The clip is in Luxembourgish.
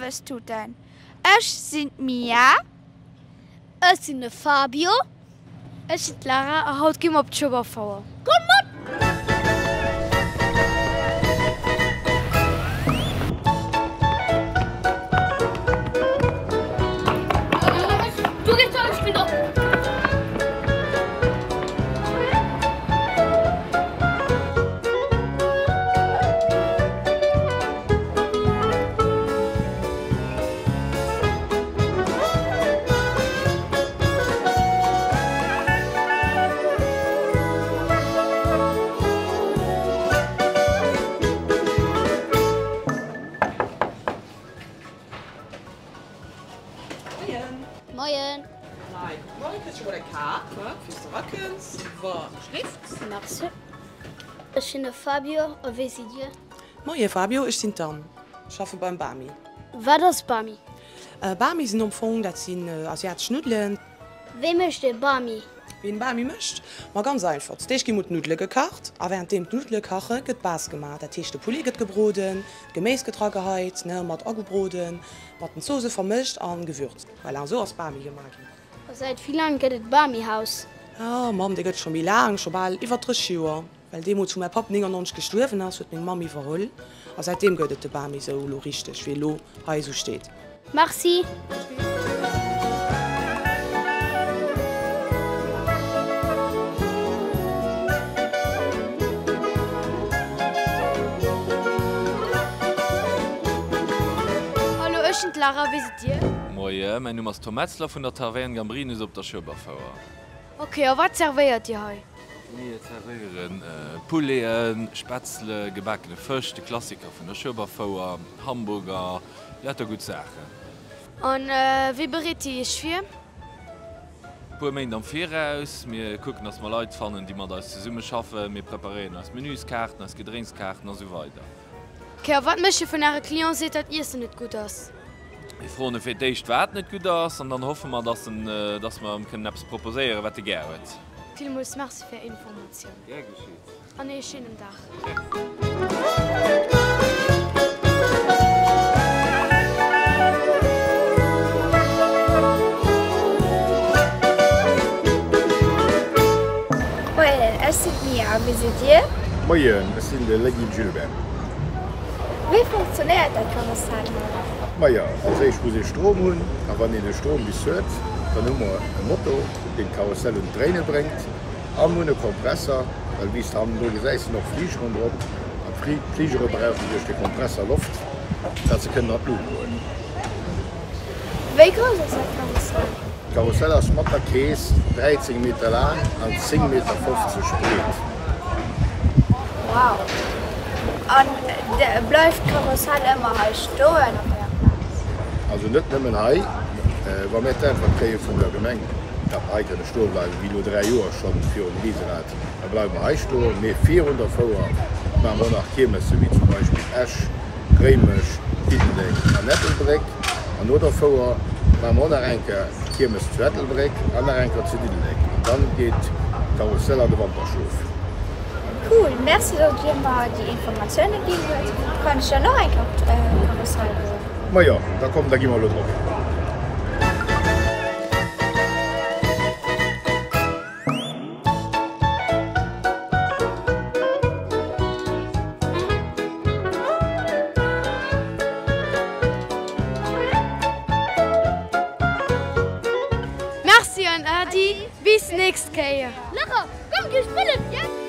Kürbistuten. Ech sinn d'Mia. Ech sinn de Fabio. Ech sinn d'Lara a haut gi mer op d'Schueberfouer. Komm mat! Moien. Moien. Hei, kuck mol, kriss scho mol eng Kaart, fir s de erakënns. Wa schléfft. Merci. Ech sinn de Fabio, a wie sidd Dir? Moie Fabio, ech sinn d'Anne, schaffe beim Bami. Wat ass Bami? Bami sinn am Fong, dat sinn asiatesch Nuddelen. Wéi mécht ee Bami? Wéi een Bami mécht? Ma ganz einfach, zu d'éischt gi mol d'Nuddele gekacht a wärenddeem d'Nuddele kache gëtt d'Base gemaach. Dat heescht de Poulet gëtt gebroden, d'Geméis gëtt rageheit, ne, mat agebroden, mat den Zose vermëscht an gewürzt. Voilà, esou ass Bami gemaach ginn. A säit wéi laang gëtt et Bami House? Oh Mamm, dee gëtt scho méi laang, scho bal iwwer 30 Joer. Well deemools wou mäi Papp 99 gestuerwen ass, huet meng Mamm iwwerholl a säitdeem gëtt et de Bami sou elo richteg, wéi elo hei esou steet. Merci. Hallo, ech sinn d'Lara, wie sidd Dir? Moie, mäin Numm ass Tom Metzler vun der Taverne Gambrinus op der Schueberfouer. Ok, a wat servéiert Dir hei? Mir zerwéieren Pouleten, Spätzle, gebakene Fësch, de Klassiker vun der Schueberfouer, Hamburger, lauter gutt Saachen. An wéi bereet Dir Iech vir? Puer Méint am Viraus. Mir kucken, dass mer Leit fannen, déi mat eis zesumme schaffen. Mir preparéieren eis Menüskaarten, eis Gedrénkskaarten a sou weider. Ok, a wat mécht Dir vun Äre Clienten seet, dat Iessen net gutt ass? Mir froen e fir d'éischt, wat net gutt ass, an dann hoffe mer, dass en, dass mer em kënnen eppes proposéieren, wat e gär huet. Villmools Merci fir Är Informatioun. Gär geschitt. An ee schéinen Dag. Merci. Moien, ech sinn d'Mia a wie sidd Dir? Moien, ech sinn de Leggy Gilbert. Wéi funktionéiert dat Karussell hei? Maja, als éischt muss ee Strom hunn a wann een de Strom bis huet, dann hu mer e Motor. deen d'Karussell un d'Dréine bréngt, an hunn e Kompresser, well wéi s de hannendru gesäis sinn och Fligeren drop, an d'Fligere brauchen duerch de Kompresser Loft, dat se kënnen an d'Luucht goen. Wéi grouss ass dat Karussell? D'Karussell ass mat der Kees 13 Meter laang an 10 Meter 50 breet. Wow! An bleift d'Karussell ëmmer hei stoen op der Plaz? Also net nëmmen hei. Wa mir d'Äntwert kréie vun der Gemeng, datt mer hei kënne stoe bleiwen, wéi elo 3 Joer schonn virum Rieserad, da bleiwe mer hei stoen. Mee virun der Fouer maache mer och nach Kiermesse wéi zum Beispill Esch, Réimech, Diddeleng an Ettelbréck. An no der Fouer maache mer och nach eng Kéier Kiermes zu Ettelbréck an nach eng Kéier zu Diddeleng. An dann geet d'Karussell an de Wanterschlof. Cool, merci datt dir mer déi Informatioune ginn huet. Kann ech dann och eng Kéier op d'Karussell goen? Majo, da komm, da gi mer elo drop. Merci an Äddi, bis nächst Kéier. Lara, komm mir spillen!